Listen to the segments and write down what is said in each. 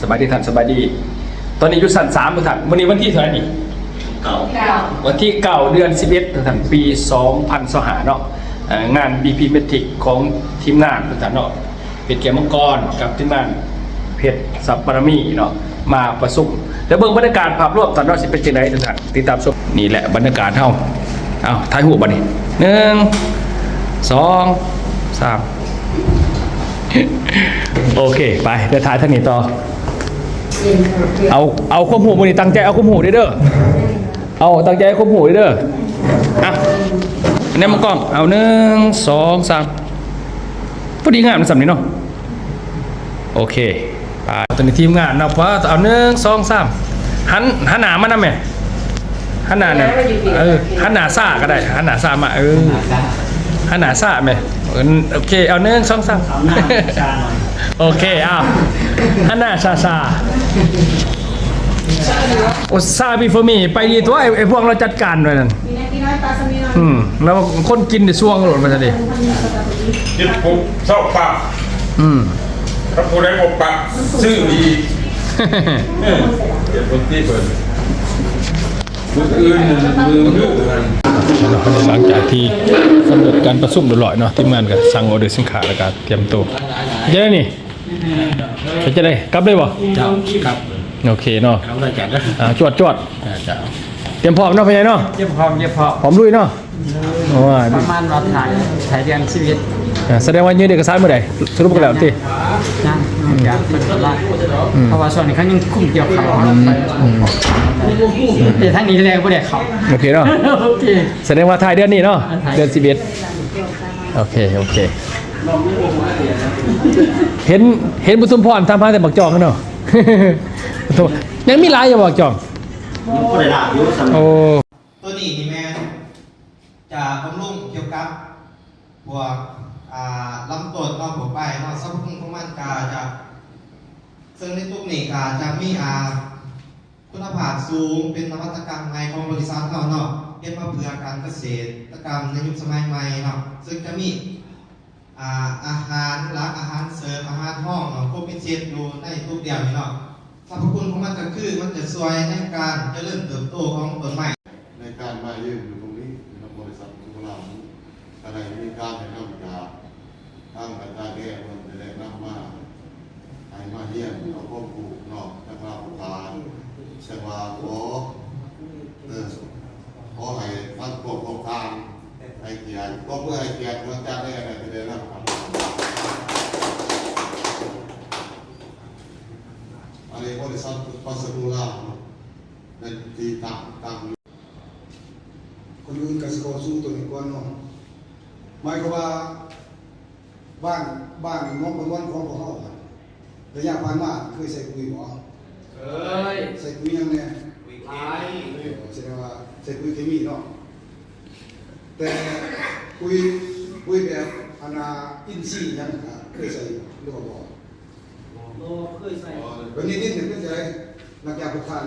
ສະບາຍດີທ່ານ ສະບາຍດີ. ຕອນນີ້ຢູ່ຊັ້ນສາມທ່ານ. ມື້ນີ້ວັນທີເທົ່າໃດນີ້? ເກົ້າ ວັນທີເກົ້າ ເດືອນສິບເອັດທ່ານ ປີສອງພັນຊາວຫ້າເນາະ. ເອີ ງານ ບີພີ ແມັດທຣິກ ຂອງທີມງານທ່ານເນາະ ເພັດແກ້ວມັງກອນ ກັບທີມງານເພັດສັບບາລະມີເນາະ ມາປະຊຸມ. ແລ້ວເບິ່ງບັນຍາກາດພາບລວມທ່ານເນາະ ຊິເປັນຈັ່ງໃດທ່ານ ຕິດຕາມຊົມ. ນີ້ແຫຼະບັນຍາກາດເຮົາ. ເອົາ ຖ່າຍຮູບບັດນີ້ ໜຶ່ງ ສອງ ສາມ ໂອເຄ ໄປ ໄປຖ່າຍທາງນີ້ຕໍ່. ເອົາ ເອົາຄວາມຮູ້ມື້ນີ້ ຕັ້ງໃຈເອົາຄວາມຮູ້ເດີ ເດີ. ເອົາ ຕັ້ງໃຈເອົາຄວາມຮູ້ເດີ ເດີ. ອ່ະ ແນມມາກ້ອງ ເອົາ ໜຶ່ງ ສອງ ສາມ ພໍດີງາມສ່ຳນີ້ເນາະ. ໂອເຄ ໄປ ຕອນນີ້ທີມງານເນາະ ເອົາ ໜຶ່ງ ສອງ ສາມ ຫັນ ຫັນໜ້າມານຳແມ່ ຫັນໜ້ານັ້ນ ເອີ ຫັນໜ້າຊ້າກໍໄດ້ ຫັນໜ້າຊ້າມາ ເອີ ຫັນໜ້າຊ້າແມ່. ເອີ ໂອເຄ ເອົາ ໜຶ່ງ ສອງ ສາມ ເອົາໜ້າຊ້າໜ້ອຍ. ໂອເຄ ເອົາ ຫັນໜ້າຊ້າໆ. ໂອ sorry for me ໄປດີຕົວະ ໄອ້ ໄອ້ພວກລາວຈັດການໄວ້ນັ້ນ. ອືມ ລາວຄົນກິນໄດ້ຊ່ວງໂລດວ່າຊັ້ນເດ. ເຮັດຜົມເຊົາປາກ ອືມ ຖ້າຜູ້ໃດບໍ່ປັກຊື້ອີກ. ເອີ ເຮັດຜົມທີ່ເພິ່ນ ມື້ອື່ນມື້ຮືຫັ້ນ. ຫຼັງຈາກທີ່ສຳເລັດການປະຊຸມຮຽບຮ້ອຍເນາະ ທີມງານກໍສັ່ງອໍເດີສິນຄ້າ ແລ້ວກໍຕຽມໂຕ. ເຮັດຈັ່ງໃດນີ້? ເຮັດຈັ່ງໃດ? ກັບເລີຍບໍ່? ເຈົ້າ ກັບ. ໂອເຄເນາະ ກັບແລ້ວຈັດເດີ. ອ່າ ຈວດໆ. ເຈົ້າ ຕຽມພ້ອມເນາະ ພໍ່ໃຫຍ່ເນາະ. ຕຽມພ້ອມ ຕຽມພ້ອມ ພ້ອມລຸຍເນາະ. ໂອ້ຍ ປະມານວ່າຖ່າຍ ຖ່າຍເດືອນສິບເອັດ. ອ່າ ສະແດງວ່າຍື່ນເອກະສານມື້ໃດ? ສະຫຼຸບກັນແລ້ວຕິ? ຍັງ ຍັງ ເພິ່ນກຳລັງ ອືມ ເພາະວ່າຊ່ວງນີ້ເຂົາຍັງຄຸມກ່ຽວເຂົ້າ. ອືມ ອືມ ແຕ່ທາງນີ້ແຫຼະບໍ່ໄດ້ເຂົ້າ. ໂອເຄເນາະ ໂອເຄ. ສະແດງວ່າທ້າຍເດືອນນີ້ເນາະ ທ້າຍເດືອນສິບເອັດ. ໂອເຄ ໂອເຄ. ເຫັນ ເຫັນບຸນສົມພອນຖາມຫາແຕ່ບັກຈອງເນາະ. ຍັງມີຫຼາຍຢູ່ບໍ່ບັກຈອງ? ຍັງບໍ່ໄດ້ຫຼາຍຢູ່. ໂອ້ ໂຕນີ້ນີ້ແມ່ນຈະບຳລຸງກ່ຽວກັບພວກ ອ່າ ລຳຕົ້ນເນາະ ພວກໃບເນາະ ສັບພະຄຸນຂອງມັນກະຈະ ເຊິ່ງໃນຕຸກນີ້ກະຈະມີ ອ່າ ຄຸນນະພາບສູງ ເປັນນະວັດຕະກຳໃໝ່ຂອງບໍລິສັດເຮົາເນາະ ເຮັດມາເພື່ອການກະເສດຕະກຳໃນຍຸກສະໄໝໃໝ່ເນາະ ເຊິ່ງຈະມີ ອ່າ ອາຫານຫຼັກ ອາຫານເສີມ ອາຫານຮອງເນາະ ຄົບເປັນເຊັດຢູ່ໃນຕຸກດຽວນີ້ເນາະ. ສັບພະຄຸນຂອງມັນກໍຄື ມັນຈະຊ່ວຍໃນການຈະເລີນເຕີບໂຕຂອງຕົ້ນໄມ້. ໃນການມາຢືນຢູ່ຕົງນີ້ນະ ບໍລິສັດ ຂະນະມີການແນະນຳຈາກທາງອາຈານແກ້ວ ເພິ່ນໄດ້ແນະນຳມາ ໃຫ້ມາຮຽນເອົາຄວາມຮູ້ເນາະ ຈາກລາວຜູ້ການ ຈັ່ງວ່າຂໍ ເອີ ຂໍໃຫ້ທັງພວກພວກທ່ານໃຫ້ກຽດ ກໍເພື່ອໃຫ້ກຽດອາຈານແກ້ວ ທີ່ໄດ້ນຳ ອັນນີ້ບໍລິສັດປາສະໂກລາວ ໃນທີ່ຕັ້ງ ຕັ້ງຢູ່ ກ່ອນອື່ນກໍຊິຂໍສູ້ຕົວເອງກ່ອນເນາະ ໝາຍຄວາມວ່າບ້ານ ບ້ານໜອງປະນວນຂອງພວກເຮົາ ໄລຍະຜ່ານມາເຄີຍໃສ່ປຸຍບໍ່? ເຄີຍ. ໃສ່ປຸຍຫຍັງແດ່? ປຸຍເຄມີ. ສະແດງວ່າໃສ່ປຸຍເຄມີເນາະ ແຕ່ປຸຍ ປຸຍແບບອັນນ່າ ອິນຊີຫຍັງ ເຄີຍໃສ່ຫຼືວ່າບໍ່? ບໍ່ເຄີຍໃສ່. ແບບນີ້ດິນເປັນຈັ່ງໃດ? ນັກກິລາພວກທ່ານ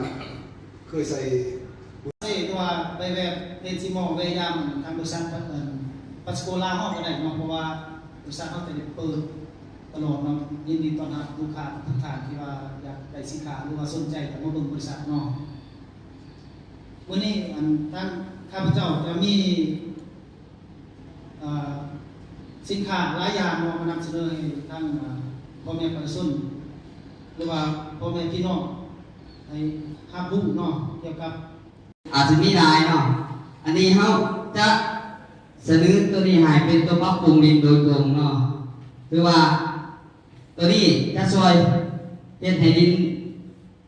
ເຄີຍໃສ່ ໃສ່ ຫຼືວ່າໄປແວະເຫັນຊິມອງແວະຢາມທາງບໍລິສັດ ເອີ ປາສະໂກລາວເຮົາກໍໄດ້ເນາະ ເພາະວ່າບໍລິສັດເຮົາກໍໄດ້ເປີດຕະຫຼອດເນາະ ຍິນດີຕ້ອນຮັບລູກຄ້າທຸກທ່ານທີ່ວ່າຢາກໄດ້ສິນຄ້າ ຫຼືວ່າສົນໃຈກໍມາເບິ່ງບໍລິສັດເນາະ. ມື້ນີ້ ອັນ ທາງຂ້າພະເຈົ້າຈະມີ ອ່າ ສິນຄ້າຫຼາຍຢ່າງເນາະ ມານຳສະເໜີໃຫ້ທາງ ອ່າ ພໍ່ແມ່ປະຊາຊົນ ຫຼືວ່າພໍ່ແມ່ພີ່ນ້ອງໃຫ້ຮັບຮູ້ເນາະ ກ່ຽວກັບ ອາດຈະມີຫຼາຍເນາະ ອັນນີ້ເຮົາຈະສະເໜີຕົວນີ້ໃຫ້ເປັນຕົວປັບປຸງດິນໂດຍຕົງເນາະ ຄືວ່າຕົວນີ້ຈະຊ່ວຍເຮັດໃຫ້ດິນ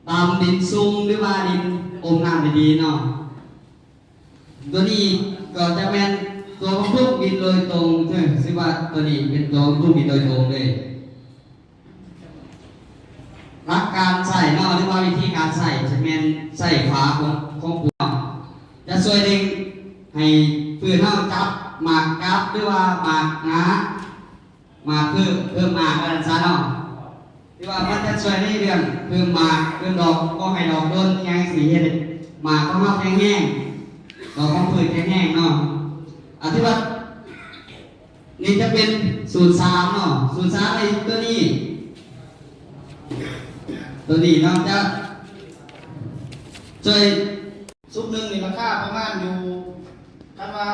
ດຳ ດິນຊຸ່ມ ຫຼືວ່າດິນອົມນ້ຳໄດ້ດີເນາະ. ຕົວນີ້ກໍຈະແມ່ນຕົວບຳລຸງດິນໂດຍຕົງເດີ ຖືວ່າຕົວນີ້ເປັນຕົວບຳລຸງດິນໂດຍຕົງເລີຍ. ຫຼັກການໃຊ້ເນາະ ຫຼືວ່າວິທີການໃຊ້ ຈະແມ່ນໃຊ້ຝາຂອງ ຂອງປຸງເນາະ ຈະຊ່ວຍດຶງໃຫ້ພືດເຮົາຈັບໝາກກັບ ຫຼືວ່າໝາກງາ ໝາກເພີ່ມ ເພີ່ມໝາກວ່າຊັ້ນຊະເນາະ ທີ່ວ່າມັນຈະຊ່ວຍໃນເລື່ອງເພີ່ມໝາກ ເພີ່ມດອກ ບໍ່ໃຫ້ດອກດົນ ອີ່ຫຍັງຊີ້ ເຮັດໃຫ້ໝາກຂອງເຮົາແຂງແຮງ ດອກຂອງພືດແຂງແຮງເນາະ. ອາ ທີ່ວ່ານີ້ຈະເປັນສູດສາມເນາະ ສູດສາມໃນຕົວນີ້ ຕົວນີ້ເນາະ ຈະຊ່ວຍ ຊຸດໜຶ່ງນີ້ລາຄາປະມານຢູ່ ຄັນວ່າ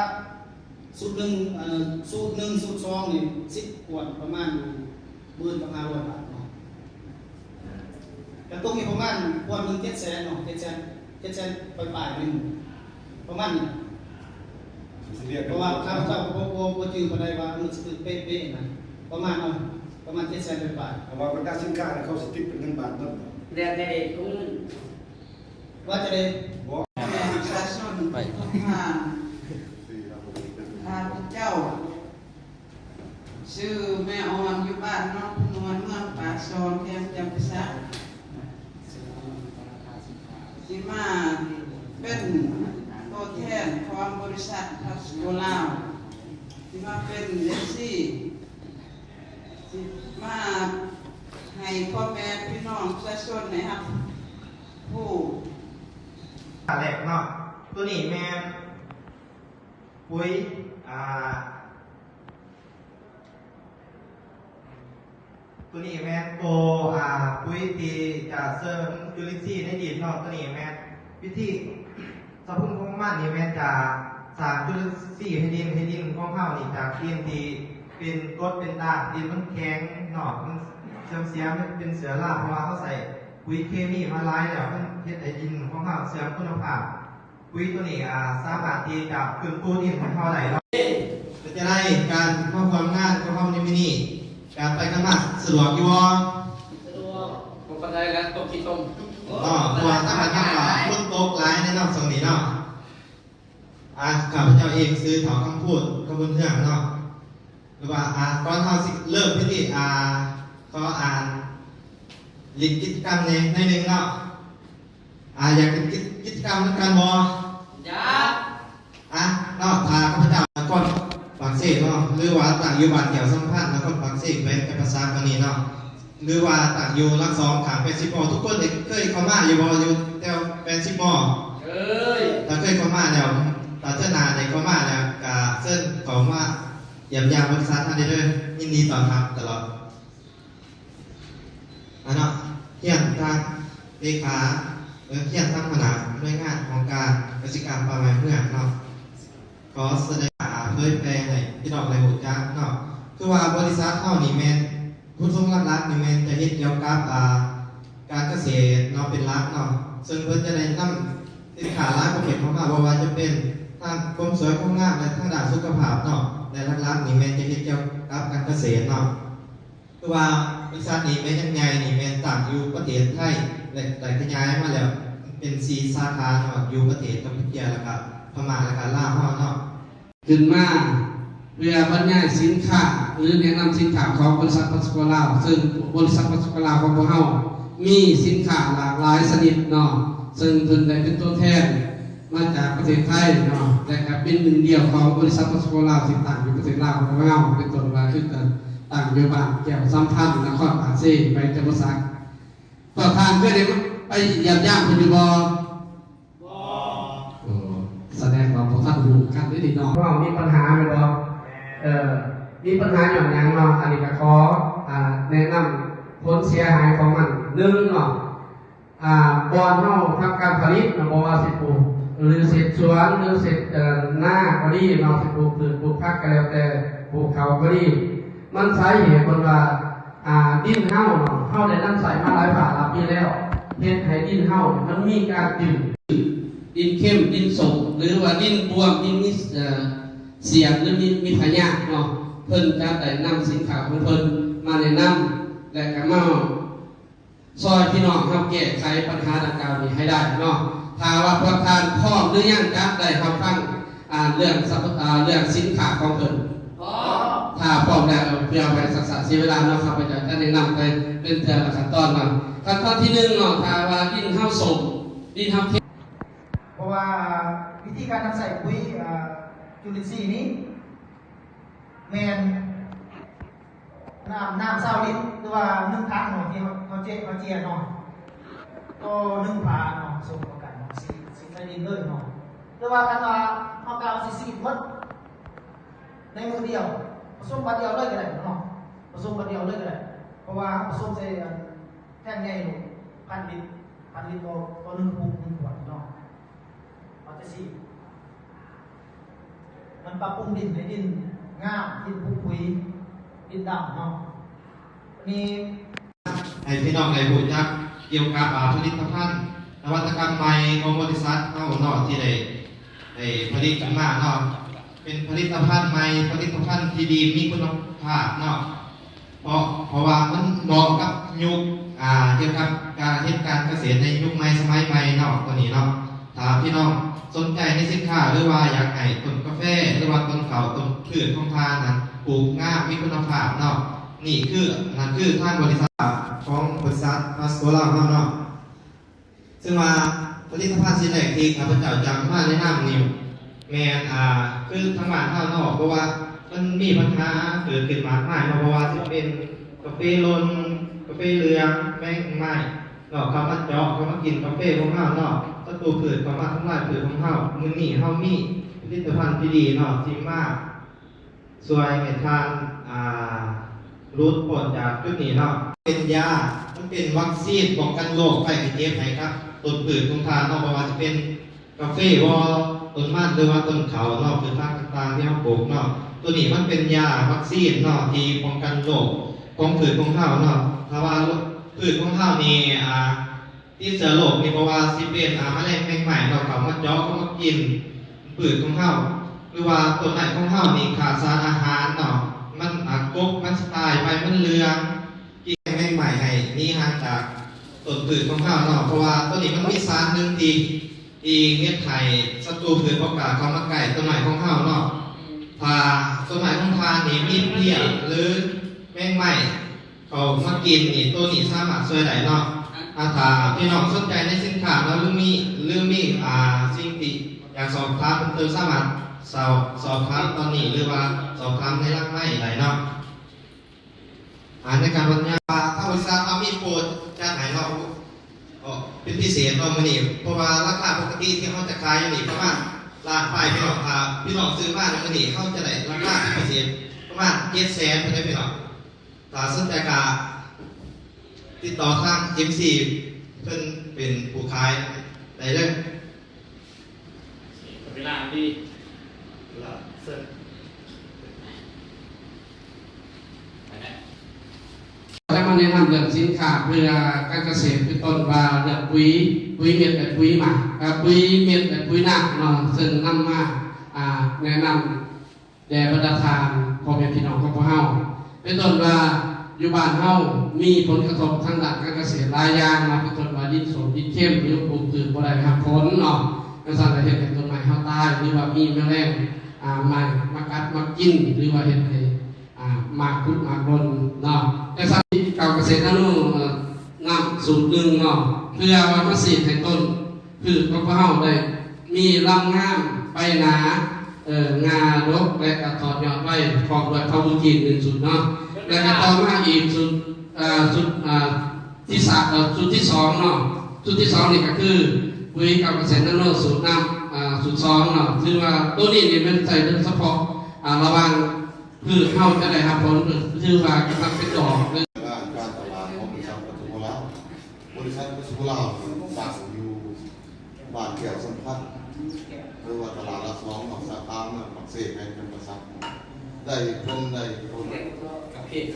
ຊຸດໜຶ່ງ ເອີ ຊຸດໜຶ່ງ ຊຸດສອງນີ້ ສິບຂວດ ປະມານຢູ່ໝື່ນກັບຫ້າຮ້ອຍບາດເນາະ. ກະຕົກນີ້ປະມານຂວດໜຶ່ງເຈັດແສນເນາະ ເຈັດແສນ ເຈັດແສນປາຍໆ ໜຶ່ງ ປະມານນີ້. ເພາະວ່າຂ້າພະເຈົ້າກໍບໍ່ ບໍ່ ບໍ່ຈື່ປານໃດວ່າມັນຊິຖືກເປະໆ ນະ ປະມານເນາະ ປະມານເຈັດແສນປາຍໆ. ເພາະວ່າບັນດາສິນຄ້າເຂົາຊິຕິດເປັນເງິນບາດໝົດ. ແລ້ວແຕ່ເດ ທຸກມື້ ວ່າຈະໄດ້ ປະຊາຊົນທຸກໆ ທ່ານ ຂ້າພະເຈົ້າ ຊື່ແມ່ອ່ອນ ຢູ່ບ້ານໜອງພະນວນ ເມືອງປາກຊ່ອງ ແຂວງຈຳປາສັກ ຊິມາເປັນຕົວແທນຂອງບໍລິສັດພັດສະໂກລາວ ຊິມາເປັນເອັຟຊີ ຊິມາໃຫ້ພໍ່ແມ່ພີ່ນ້ອງປະຊາຊົນໄດ້ຮັບຮູ້. ແລກເນາະ ຕົວນີ້ແມ່ນປຸ໋ຍ ອ່າ ຕົວນີ້ແມ່ນໂຕ ອ່າ ປຸ໋ຍທີ່ຈະເສີມຈຸລິນຊີໃນດິນເນາະ. ຕົວນີ້ແມ່ນວິທີ ສະພຸນຂອງມັນນີ້ແມ່ນຈະສ້າງຈຸລິນຊີໃຫ້ດິນ ໃຫ້ດິນຂອງເຮົານີ້ຈາກດິນທີ່ເປັນກົດເປັນດ່າງ ດິນມັນແຂງເນາະ ມັນເສື່ອມເສຍ ມັນເປັນເຊື້ອລາ ເພາະວ່າເຮົາໃສ່ປຸ໋ຍເຄມີມາຫຼາຍແລ້ວ ມັນເຮັດໃຫ້ດິນຂອງເຮົາເສື່ອມຄຸນນະພາບ. ປຸ໋ຍຕົວນີ້ ອາ ສາມາດທີ່ຈະຟື້ນຟູດິນໃຫ້ເຮົາໄດ້ເນາະ. ເປັນຈັ່ງໃດການມາຮ່ວມງານຂອງເຮົາໃນມື້ນີ້ ການໄປກັນມາສະດວກຢູ່ບໍ່? ສະດວກ ບໍ່ປານໃດແຫຼະ ຕົກຂີ້ຕົມເນາະ ເພາະວ່າທາງບ້ານເຮົາກໍຝົນຕົກຫຼາຍແນ່ເນາະ ຊ່ວງນີ້ເນາະ. ອາ ຂ້າພະເຈົ້າເອງຊື່ ທ້າວ ຄຳພູນ ຄຳບຸນເຮືອງ ເນາະ ຫຼືວ່າ ອາ ກ່ອນເຮົາຊິເລີ່ມພິທີ ອາ ຂໍ ອາ ຫຼິ້ນກິດຈະກຳແດ່ໜ້ອຍໜຶ່ງເນາະ. ອາ ຢາກເປັນກິດ ກິດຈະກຳນຳກັນບໍ່? ຢາກ. ອາ ເນາະ ຖ້າຂ້າພະເຈົ້ານະຄອນປາກເຊເນາະ ຫຼືວ່າຕັ້ງຢູ່ບ້ານແກ້ວສຳພັນ ນະຄອນປາກເຊ ແຂວງຈຳປາສັກ ອັນນີ້ເນາະ ຫຼືວ່າຕັ້ງຢູ່ຫຼັກສອງ ຂ້າງແປດສິບມໍ ທຸກຄົນເຄີຍເຂົ້າມາຢູ່ບໍ່ ຢູ່ແຖວແປດສິບມໍ? ເຄີຍ. ຖ້າເຄີຍເຂົ້າມາແລ້ວ ຖ້າເທື່ອໜ້າໄດ້ເຂົ້າມາແລ້ວ ກະເຊີນເຂົ້າມາຢ້ຽມຢາມບໍລິສັດເຮົາໄດ້ເດີ ຍິນດີຕ້ອນຮັບຕະຫຼອດ. ອາເນາະ ຮຽນທາງເລຂາ ເອີ ຮຽນທາງຫົວໜ້າໜ່ວຍງານຫ້ອງການກະສິກຳປ່າໄມ້ເມືອງເນາະ ຂໍສະແດງ ອາ ເຜີຍແຜ່ໃຫ້ພີ່ນ້ອງໄດ້ຮູ້ຈັກເນາະ. ຄືວ່າບໍລິສັດເຮົານີ້ແມ່ນ ຈຸດປະສົງຫຼັກໆນີ້ແມ່ນຈະເຮັດກ່ຽວກັບ ອາ ການກະເສດເນາະ ເປັນຫຼັກເນາະ ເຊິ່ງເພິ່ນຈະໄດ້ນຳສິນຄ້າຫຼາຍປະເພດເຂົ້າມາ ບໍ່ວ່າຈະເປັນທາງຄວາມສວຍຄວາມງາມ ແລະ ທາງດ້ານສຸຂະພາບເນາະ ແລະ ຫຼັກໆນີ້ແມ່ນຈະເຮັດກ່ຽວກັບການກະເສດເນາະ. ຄືວ່າບໍລິສັດນີ້ແມ່ນຍັງໃຫຍ່ນີ້ແມ່ນຕັ້ງຢູ່ປະເທດໄທ ແລະ ໄດ້ຂະຫຍາຍມາແລ້ວເປັນສີ່ສາຂາເນາະ ຢູ່ປະເທດກຳປູເຈຍ ແລ້ວກະພະມ້າ ແລ້ວກະລາວເຮົາເນາະ. ຂຶ້ນມາເພື່ອບັນຍາຍສິນຄ້າ ຫຼື ແນະນຳສິນຄ້າຂອງບໍລິສັດພັດສະໂກລາວ ເຊິ່ງບໍລິສັດພັດສະໂກລາວຂອງພວກເຮົາມີສິນຄ້າຫຼາກຫຼາຍຊະນິດເນາະ ເຊິ່ງເພິ່ນໄດ້ເປັນຕົວແທນ ມາຈາກປະເທດໄທເນາະ ແລະ ກະເປັນໜຶ່ງດຽວຂອງບໍລິສັດພັດສະໂກລາວທີ່ຕັ້ງຢູ່ປະເທດລາວຂອງເຮົາ ເປັນຕົ້ນວ່າຄືການຕັ້ງຢູ່ບ້ານແກ້ວສຳພັນ ນະຄອນປາກເຊ ແຂວງຈຳປາສັກ. ພວກທ່ານເຄີຍໄດ້ໄປຢ້ຽມຢາມເພິ່ນຢູ່ບໍ່? ບໍ່. ໂອ້ ສະແດງວ່າບໍ່ທັນຮູ້ກັນເດ້ນີ້ເນາະ. ເຮົາມີບັນຫາແມ່ນບໍ່? ເອີ ມີບັນຫາຍ້ອນຫຍັງເນາະ? ອັນນີ້ກະຂໍ ອາ ແນະນຳຜົນເສຍຫາຍຂອງມັນ ໜຶ່ງເນາະ ອາ ບ່ອນເຮົາທຳການຜະລິດເນາະ ບໍ່ວ່າຊິປູກ ຫຼື ເຮັດສວນ ຫຼື ເຮັດ ເອີ ນາກໍດີເນາະ ຊິປູກພືດປູກຜັກກໍແລ້ວແຕ່ ປູກເຂົ້າກໍດີ ມັນສາເຫດເພິ່ນວ່າ ອາ ດິນເຮົາເນາະ ເຮົາໄດ້ນຳໃຊ້ມາຫຼາຍພາຫຼາຍປີແລ້ວ ເຮັດໃຫ້ດິນເຮົາມັນມີການຈືດ ດິນເຄັມ ດິນສົ້ມ ຫຼືວ່າດິນບວມ ດິນມີ ເອີ ສຽນ ຫຼື ມີ ມີພະຍາດເນາະ ເພິ່ນຈະໄດ້ນຳສິນຄ້າຂອງເພິ່ນມາແນະນຳ ແລະ ກະມາ ຊ່ອຍພີ່ນ້ອງເຮົາແກ້ໄຂບັນຫາດັ່ງກ່າວນີ້ໃຫ້ໄດ້ເນາະ. ຖ້າວ່າພວກທ່ານພ້ອມຫຼືຍັງຈະໄດ້ຮັບຟັງ ອາ ເລື່ອງ ອາ ເລື່ອງສິນຄ້າຂອງເພິ່ນ? ພ້ອມ. ຖ້າພ້ອມແລ້ວ ເພື່ອບໍ່ໃຫ້ສັກຊ້າເສຍເວລາເນາະ ຂ້າພະເຈົ້າຈະແນະນຳໄປເປັນແຕ່ລະຂັ້ນຕອນເນາະ. ຂັ້ນຕອນທີໜຶ່ງເນາະ ຖ້າວ່າດິນເຮົາສົ້ມ ດິນເຮົາເຄັມ ເພາະວ່າວິທີການນຳໃຊ້ປຸ໋ຍ ອາ ຈຸລິນຊີນີ້ ແມ່ນນ້ຳ ນ້ຳຊາວລິດ ຫຼືວ່າໜຶ່ງຖັງເນາະ ທີ່ເຮົາ ເຮົາເຈ ເຮົາເຈຍເນາະ ຕໍ່ໜຶ່ງຝາເນາະ ສົມເຂົ້າກັນເນາະ ສີ ສີໃສ່ດິນເລີຍເນາະ. ແຕ່ວ່າຄັນວ່າເຮົາກະວ່າຊິສີດໝົດໃນມື້ດຽວ ປະສົມບາດດຽວເລີຍກະໄດ້ເນາະ ປະສົມບາດດຽວເລີຍກະໄດ້ ເພາະວ່າເຮົາປະສົມໃສ່ ແທ່ງໃຫຍ່ໂລດ ພັນລິດ ພັນລິດຕໍ່ ຕໍ່ໜຶ່ງກະປຸກ ໜຶ່ງຂວດເນາະ. ເອົາຈັ່ງຊີ້ ມັນປັບປຸງດິນໃຫ້ດິນງາມ, ດິນປຸງປຸຍ, ດິນດຳເນາະ. ອັນນີ້ ໃຫ້ພີ່ນ້ອງໄດ້ຮູ້ຈັກກ່ຽວກັບ ອາ ຜະລິດຕະພັນນະວັດຕະກຳໃໝ່ຂອງບໍລິສັດເຮົາເນາະ ທີ່ໄດ້ ໄດ້ຜະລິດຂຶ້ນມາເນາະ. ເປັນຜະລິດຕະພັນໃໝ່, ຜະລິດຕະພັນທີ່ດີ, ມີຄຸນນະພາບເນາະ. ເພາະ ເພາະວ່າມັນເໝາະກັບຍຸກ ອາ ກ່ຽວກັບການເຮັດການກະເສດໃນຍຸກໃໝ່ສະໄໝໃໝ່ເນາະ ຕົວນີ້ເນາະ. ຖ້າພີ່ນ້ອງສົນໃຈໃນສິນຄ້າ ຫຼືວ່າຢາກໃຫ້ຕົ້ນກາແຟ ຫຼືວ່າຕົ້ນເຂົ້າ ຕົ້ນພືດຂອງທ່ານນັ້ນປູກງາມ ມີຄຸນນະພາບເນາະ, ນີ້ຄື ນັ້ນຄືທາງບໍລິສັດຂອງບໍລິສັດພາສໂກລາວເຮົາເນາະ. ເຊິ່ງວ່າຜະລິດຕະພັນສິ່ງແລກທີ່ຂ້າພະເຈົ້າຈະມາແນະນຳນີ້ແມ່ນ ອາ ຄືທາງບ້ານເຮົາເນາະ, ເພາະວ່າມັນມີບັນຫາເກີດຂຶ້ນມາກມາຍເນາະ, ບໍ່ວ່າຊິເປັນກາເຟຫຼົ່ນ, ກາເຟເຫຼືອງ, ແມງໄມ້ເນາະ ເຂົ້າມາເຈາະ, ເຂົ້າມາກິນກາເຟຂອງເຮົາເນາະ, ສັດຕູພືດເຂົ້າມາທຳລາຍພືດຂອງເຮົາ. ມື້ນີ້ເຮົາມີຜະລິດຕະພັນທີ່ດີເນາະ ທີ່ມາ ຊ່ວຍໃຫ້ທ່ານ ອາ ຫຼຸດພົ້ນຈາກຈຸດນີ້ເນາະ. ເປັນຢາ, ມັນເປັນວັກຊີນປ້ອງກັນໂລກໄຂ້ໄຂ້ເຈັບໃຫ້ກັບຕົ້ນພືດຂອງທ່ານເນາະ, ບໍ່ວ່າຊິເປັນກາເຟບໍ, ຕົ້ນມັນ ຫຼືວ່າຕົ້ນເຂົ້າເນາະ, ພືດຜັກຕ່າງໆທີ່ເຮົາປູກເນາະ. ໂຕນີ້ມັນເປັນຢາວັກຊີນເນາະ ທີ່ປ້ອງກັນໂລກຂອງພືດຂອງເຮົາເນາະ. ຖ້າວ່າພືດຂອງເຮົານີ້ ອາ ຕິດເຊື້ອໂລກນີ້ ບໍ່ວ່າຊິເປັນ ອາ ມະແລງແມງໄມ້ເນາະ ເຂົ້າມາເຈາະ ເຂົ້າມາກິນພືດຂອງເຮົາ ຫຼືວ່າຕົ້ນໄມ້ຂອງເຮົານີ້ຂາດສານອາຫານເນາະ, ມັນ ອາ ກົກມັນຊິຕາຍ, ໃບມັນເຫຼືອງ, ກິນແມງໄມ້ໃຫ້ໜີຫ່າງຈາກຕົ້ນພືດຂອງເຮົາເນາະ. ເພາະວ່າໂຕນີ້ມັນມີສານໜຶ່ງທີ່ ທີ່ເຮັດໃຫ້ສັດຕູພືດບໍ່ກ້າເຂົ້າມາໃກ້ຕົ້ນໄມ້ຂອງເຮົາເນາະ. ຖ້າຕົ້ນໄມ້ຂອງທ່ານນີ້ມີເພຍ ຫຼື ແມງໄມ້ ເຂົ້າມາກິນນີ້ ໂຕນີ້ສາມາດຊ່ວຍໄດ້ເນາະ. ອາ ຖ້າພີ່ນ້ອງສົນໃຈໃນສິນຄ້າເນາະ ຫຼືມີ ຫຼືມີ ອາ ສິ່ງທີ່ຢາກສອບຖາມເພີ່ມເຕີມ ສາມາດສອບ ສອບຖາມຕອນນີ້ ຫຼືວ່າສອບຖາມໃນຫຼັງໄມໄດ້ເນາະ. ອາ ໃນການບັນຍາຍວ່າ ທາງບໍລິສັດເຮົາມີໂປຣຈັດໃຫ້ເນາະ ເປັນພິເສດເນາະມື້ນີ້, ເພາະວ່າລາຄາປົກກະຕິທີ່ເຮົາຈະຂາຍຢູ່ນີ້ປະມານລ້ານປາຍ ພີ່ນ້ອງ. ຖ້າພີ່ນ້ອງຊື້ມາໃນມື້ນີ້ ເຮົາຈະໄດ້ລາຄາພິເສດປະມານເຈັດແສນພຸ້ນເດ້ ພີ່ນ້ອງ. ຖ້າສົນໃຈກະຕິດຕໍ່ທາງເອັມຊີ ເພິ່ນເປັນຜູ້ຂາຍໄດ້ເດີ. ເວລາດີ ເວລາເຊີນ ໄປແລ້ວ. ຈະມາແນະນຳເລື່ອງສິນຄ້າເພື່ອການກະເສດ ເປັນຕົ້ນວ່າເລື່ອງປຸຍ, ປຸຍເມັດ ແລະ ປຸຍໝາກ, ເອີ ປຸຍເມັດ ແລະ ປຸຍນ້ຳເນາະ, ເຊິ່ງນຳມາ ອາ ແນະນຳ ແດ່ບັນດາທ່ານພໍ່ແມ່ພີ່ນ້ອງຂອງພວກເຮົາ. ເປັນຕົ້ນວ່າຢູ່ບ້ານເຮົາມີຜົນກະທົບທາງດ້ານການກະເສດຫຼາຍຢ່າງເນາະ, ເປັນຕົ້ນວ່າດິນສົ້ມດິນເຄັມ ຫຼື ປູກພືດບໍ່ໄດ້ຮັບຜົນເນາະ, ຈັ່ງຊັ້ນກໍເຮັດໃຫ້ຕົ້ນໄມ້ເຮົາຕາຍ ຫຼືວ່າມີແມະແລງ ອາ ມາ ມາກັດມາກິນ ຫຼືວ່າເຮັດໃຫ້ ອາ ໝາກຜຸດໝາກຫຼົ່ນເນາະ. ຈັ່ງຊັ້ນ ເຈົ້າກະເສດນາໂນ ເອີ ນ້ຳສູດໜຶ່ງເນາະ ເພື່ອວ່າມາສີດໃຫ້ຕົ້ນ ພືດຂອງພວກເຮົາໄດ້ມີລຳງາມ ໃບໜາ ເອີ ງາດົກ ແລະ ກະຖອດຍອດໄວ ພ້ອມດ້ວຍເພົາບຸນຈີນໜຶ່ງຊຸດເນາະ. ແລະ ກະຕໍ່ມາອີກຊຸດ ເອີ ຊຸດ ເອີ ທີ່ສາມ ເອີ ຊຸດທີ່ສອງເນາະ. ຊຸດທີ່ສອງນີ້ກະຄື ປຸຍເຂົ້າກະເສດນາໂນສູດນ້ຳ ອາ ສູດສອງເນາະ. ຖືວ່າໂຕນີ້ນີ້ແມ່ນໃຊ້ໂດຍສະເພາະ ອາ ລະຫວ່າງ ຄືເຮົາຈະໄດ້ຮັບຜົນ ຄືວ່າກຳລັງເປັນດອກເລີຍ. ການຕະຫຼາດຂອງບໍລິສັດປະຕູໂກລາວ, ບໍລິສັດປະຕູໂກລາວຕັ້ງຢູ່ບ້ານແກ້ວສຳພັນ ຫຼືວ່າຕະຫຼາດຫຼັກສອງເນາະ, ສາຂາເມືອງປາກເຊ ແຂວງຈຳປາສັກ. ໄດ້ ເພິ່ນໄດ້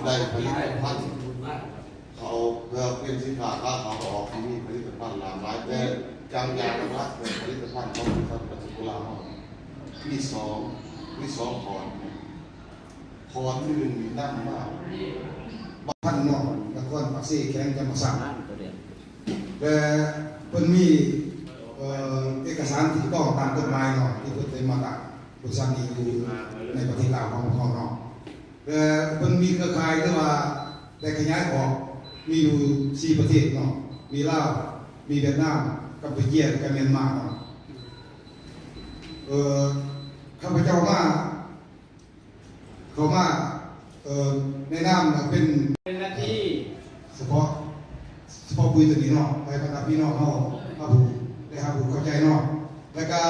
ໄດ້ຜະລິດຕະພັນ ເຂົ້າເພື່ອເປັນສິນຄ້າຂາຍເຂົ້າອອກ ທີ່ມີຜະລິດຕະພັນຫຼາກຫຼາຍ, ແຕ່ຢ່າງ ຢ່າງຫຼັກໆ ເປັນຜະລິດຕະພັນຂອງບໍລິສັດປະຕູໂກລາວເຮົາ ມີສອງ ມີສອງຂອນ. ຂອນໜຶ່ງນີ້ນຳມາ ພັນເນາະ ນະຄອນປາກເຊ ແຂວງຈຳປາສັກ ແລະ ເພິ່ນມີ ເອີ ເອກະສານຖືກຕ້ອງຕາມກົດໝາຍເນາະ ທີ່ເພິ່ນໄດ້ມາຕັ້ງບໍລິສັດນີ້ຢູ່ໃນປະເທດລາວຂອງເຮົາເນາະ. ແລະ ເພິ່ນມີເຄືອຂ່າຍ ຫຼືວ່າໄດ້ຂະຫຍາຍອອກ ມີຢູ່ສີ່ປະເທດເນາະ, ມີລາວ, ມີຫວຽດນາມ, ກຳປູເຈຍ ແລະ ກະມຽນມາເນາະ. ເອີ ຂ້າພະເຈົ້າມາ ເຂົ້າມາ ເອີ ໃນນາມເປັນ ເປັນໜ້າທີ່ສະເພາະ ສະເພາະປຸຍໂຕນີ້ເນາະ ໃຫ້ບັນດາພີ່ນ້ອງເຮົາຮັບຮູ້ ໄດ້ຮັບຮູ້ເຂົ້າໃຈເນາະ. ແລ້ວກະ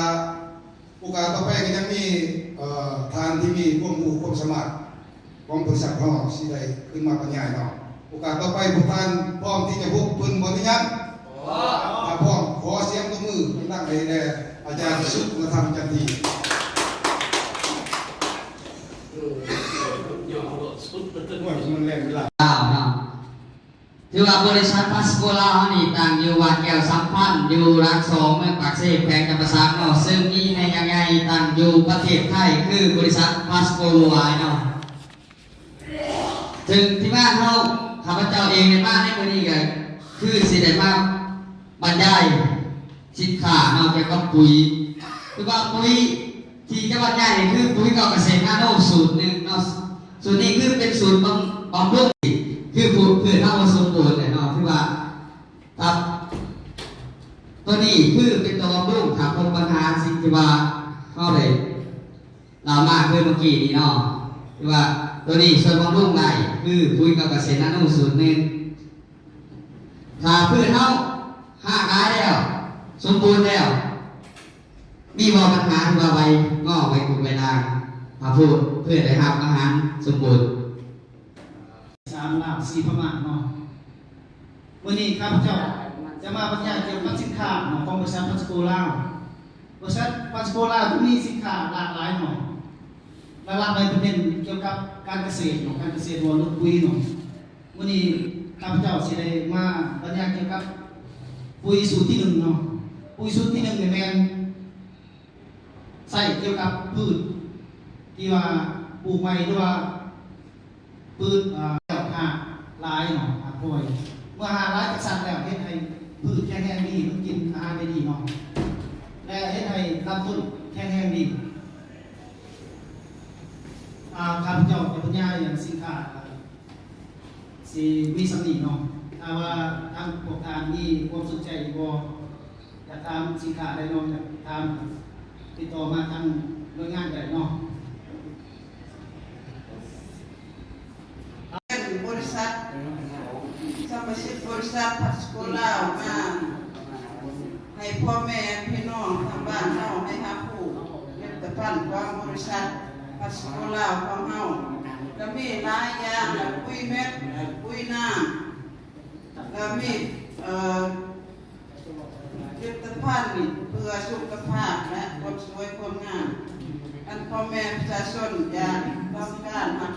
ໂອກາດຕໍ່ໄປກໍຍັງມີ ເອີ ທ່ານທີ່ມີຄວາມຮູ້ຄວາມສາມາດຂອງບໍລິສັດເຮົາຊິໄດ້ຂຶ້ນມາບັນຍາຍເນາະ. ໂອກາດຕໍ່ໄປພວກທ່ານພ້ອມທີ່ຈະພົບເພິ່ນບໍ່ ຫຼືຍັງ? ຖ້າພ້ອມ ຂໍສຽງຕົບມືດັງໆໃຫ້ແດ່ ອາຈານສຸນທະທຳ ຈັນທີ. ໂອ້ຍ ມັນແລ່ນເວລາ ລາວເນາະ. ຖືວ່າບໍລິສັດພາສໂກລາວເຮົານີ້ ຕັ້ງຢູ່ບ້ານແກ້ວສຳພັນ ຢູ່ຫຼັກສອງ ເມືອງປາກເຊ ແຂວງຈຳປາສັກເນາະ, ເຊິ່ງມີແມ່ຍາໃຫຍ່ຕັ້ງຢູ່ປະເທດໄທ ຄືບໍລິສັດພາສໂກເວີລວາຍເນາະ. ເຊິ່ງທີ່ມາເຮົາ ຂ້າພະເຈົ້າເອງໄດ້ມາໃນມື້ນີ້ ກໍຄືຊິໄດ້ມາບັນຍາຍສິນຄ້າເນາະ ກ່ຽວກັບປຸຍ. ຄືວ່າປຸຍທີ່ຈະບັນຍາຍນີ້ ຄືປຸຍເກົ່າກະເສດນາໂນສູດໜຶ່ງເນາະ. ສູດນີ້ຄືເປັນສູດບຳ ບຳລຸງ ຄືພືດເຮົາບໍ່ສົມບູນແຫຼະເນາະ. ຄືວ່າ ຄັບ ຕົວນີ້ຄືເປັນຕົວບຳລຸງ ຖ້າພົບບັນຫາສິ່ງທີ່ວ່າເຮົາໄດ້ ລາວມາຄືເມື່ອກີ້ນີ້ເນາະ ຄືວ່າຕົວນີ້ຊ່ວຍບຳລຸງໄດ້ ຄືປຸຍເກົ່າກະເສດນາໂນສູດໜຶ່ງ. ຖ້າພືດເຮົາຮາກຫຼາຍແລ້ວ ສົມບູນແລ້ວ ມີບໍ່ບັນຫາທີ່ວ່າໃບງໍ້ ໃບກຸກ ໃບດ່າງ ຖ້າພືດ ພືດໄດ້ຮັບອາຫານສົມບູນ? ສາມ ລາວ ສີ່ ພະມ້າເນາະ. ມື້ນີ້ຂ້າພະເຈົ້າຈະມາບັນຍາຍກ່ຽວກັບສິນຄ້າເນາະ ຂອງບໍລິສັດພາສໂກລາວ. ບໍລິສັດພາສໂກລາວມີສິນຄ້າຫຼາກຫຼາຍເນາະ. ຫຼັກໆເລີຍເປັນກ່ຽວກັບການກະເສດເນາະ ການກະເສດ ບໍ່ລວມປຸຍເນາະ. ມື້ນີ້ຂ້າພະເຈົ້າຊິໄດ້ມາບັນຍາຍກ່ຽວກັບປຸຍສູດທີໜຶ່ງເນາະ. ປຸຍສູດທີໜຶ່ງນີ້ແມ່ນ ໃຊ້ກ່ຽວກັບພືດທີ່ວ່າປູກໃໝ່ ຫຼືວ່າພືດ ເອີ ຮາກຫຼາຍເນາະ ຮາກໂພຍ. ເມື່ອຮາກຫຼາຍຈັກຊັ້ນແລ້ວ ເຮັດໃຫ້ພືດແຂງແຮງດີ ມັນກິນອາຫານໄດ້ດີເນາະ ແລະ ເຮັດໃຫ້ລຳຕົ້ນແຂງແຮງດີ. ອາ ຂ້າພະເຈົ້າຈະບັນຍາຍເລື່ອງສິນຄ້າ ຊິມີສ່ຳນີ້ເນາະ. ຖ້າວ່າທາງພວກທ່ານມີຄວາມສົນໃຈອີກບໍ່? ຢາກຖາມສິນຄ້າໃດເນາະ ຢາກຖາມ ຕິດຕໍ່ມາທາງໜ່ວຍງານໃດເນາະ. ເປັນບໍລິສັດ ສະມາຊິກບໍລິສັດພາສໂກລາວມາ ໃຫ້ພໍ່ແມ່ພີ່ນ້ອງທາງບ້ານເຮົາໄດ້ຮັບຮູ້ຜະລິດຕະພັນຂອງບໍລິສັດພາສໂກລາວຂອງເຮົາ ກະມີຫຼາຍຢ່າງ ແລະ ປຸຍເມັດ ປຸຍນ້ຳ ກະມີ ເອີ ຜະລິດຕະພັນນີ້ເພື່ອສຸຂະພາບ ແລະ ຄວາມສວຍຄວາມງາມ ອັນພໍ່ແມ່ປະຊາຊົນຢາກຕ້ອງການມາ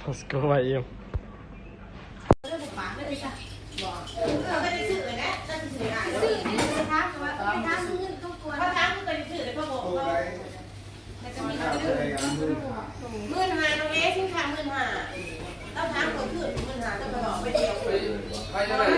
Let's go ໄວເອີງ. ໝື່ນຫ້າ ນ້ອງເອ ສິນຄ້າໝື່ນຫ້າ ລາວຖາມຂ້ອຍຄືນໝື່ນຫ້າ ເຈົ້າກໍບອກໄປດຽວ.